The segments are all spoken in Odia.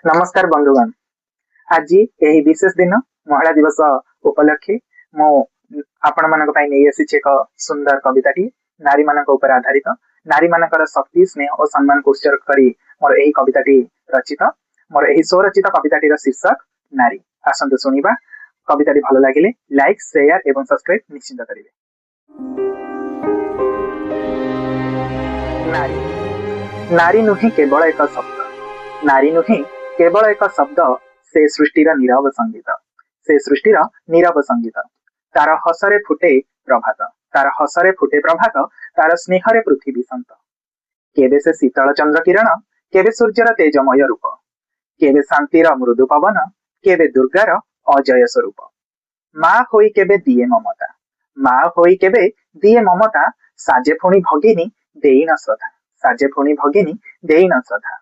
ନମସ୍କାର ବନ୍ଧୁଗଣ, ଆଜି ଏହି ବିଶେଷ ଦିନ ମହିଳା ଦିବସ ଉପଲକ୍ଷେ ମୁଁ ଆପଣମାନଙ୍କ ପାଇଁ ନେଇ ଆସିଛି ଏକ ସୁନ୍ଦର କବିତାଟି ନାରୀମାନଙ୍କ ଉପରେ ଆଧାରିତ। ନାରୀମାନଙ୍କର ଶକ୍ତି, ସ୍ନେହ ଓ ସମ୍ମାନକୁ ଉତ୍ସର୍ଗ କରି ମୋର ଏହି କବିତାଟି ରଚିତ। ମୋର ଏହି ସ୍ୱରଚିତ କବିତାଟିର ଶୀର୍ଷକ ନାରୀ। ଆସନ୍ତୁ ଶୁଣିବା। କବିତାଟି ଭଲ ଲାଗିଲେ ଲାଇକ୍, ସେୟାର ଏବଂ ସବସ୍କ୍ରାଇବ ନିଶ୍ଚିତ କରିବେ। ନାରୀ। ନାରୀ ନୁହେଁ କେବଳ ଏକ ଶବ୍ଦ, ନାରୀ ନୁହେଁ କେବଳ ଏକ ଶବ୍ଦ, ସେ ସୃଷ୍ଟିର ନୀରବ ସଙ୍ଗୀତ, ସେ ସୃଷ୍ଟିର ନୀରବ ସଙ୍ଗୀତ। ତାର ହସରେ ଫୁଟେ ପ୍ରଭାତ, ତାର ହସରେ ଫୁଟେ ପ୍ରଭାତ, ତାର ସ୍ନେହରେ ପୃଥିବୀ ସନ୍ତ। କେବେ ସେ ଶୀତଳ ଚନ୍ଦ୍ର କିରଣ, କେବେ ସୂର୍ଯ୍ୟର ତେଜମୟ ରୂପ, କେବେ ଶାନ୍ତିର ମୃଦୁ ପବନ, କେବେ ଦୁର୍ଗାର ଅଜୟ ସ୍ୱରୂପ। ମା ହୋଇ କେବେ ଦିଏ ମମତା, ମା ହୋଇ କେବେ ଦିଏ ମମତା, ସାଜେ ପୁଣି ଭଗିନୀ ଦେଇନ ଶ୍ରଦ୍ଧା, ସାଜେ ପୁଣି ଭଗିନୀ ଦେଇନ ଶ୍ରଦ୍ଧା।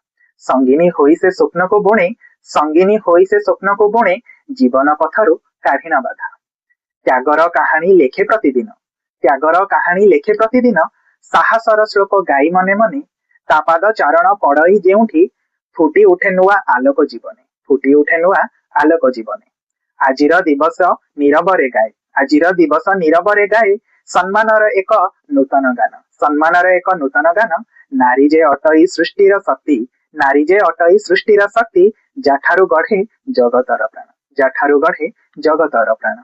ସଙ୍ଗିନୀ ହୋଇ ସେ ସ୍ୱପ୍ନକୁ ବୁଣେ, ସଙ୍ଗିନୀ ହୋଇ ସେ ସ୍ୱପ୍ନକୁ ବୁଣେ, ଜୀବନ ପଥରୁ କାଢିଣ ବାଧା। ତ୍ୟାଗର କାହାଣୀ ଲେଖେ ପ୍ରତିଦିନ, ତ୍ୟାଗର କାହାଣୀ ଲେଖେ ପ୍ରତିଦିନ, ସାହସର ଶ୍ଲୋକ ଗାଇ ମନେ ମନେ। ତା ପାଦ ଚରଣ ପଡଇ ଯେଉଁଠି, ଫୁଟି ଉଠେ ନୂଆ ଆଲୋକ ଜୀବନେ, ଫୁଟି ଉଠେ ନୂଆ ଆଲୋକ ଜୀବନେ। ଆଜିର ଦିବସ ନୀରବରେ ଗାଏ, ଆଜିର ଦିବସ ନୀରବରେ ଗାଏ, ସମ୍ମାନର ଏକ ନୂତନ ଗାନ, ସମ୍ମାନର ଏକ ନୂତନ ଗାନ। ନାରୀ ଯେ ଅଟଇ ସୃଷ୍ଟିର ଶକ୍ତି, ନାରୀ ଯେ ଅଟଇ ସୃଷ୍ଟିର ଶକ୍ତି, ଯାଠାରୁ ଗଢେ ଜଗତର ପ୍ରାଣ, ଯାଠାରୁ ଗଢେ ଜଗତର ପ୍ରାଣ।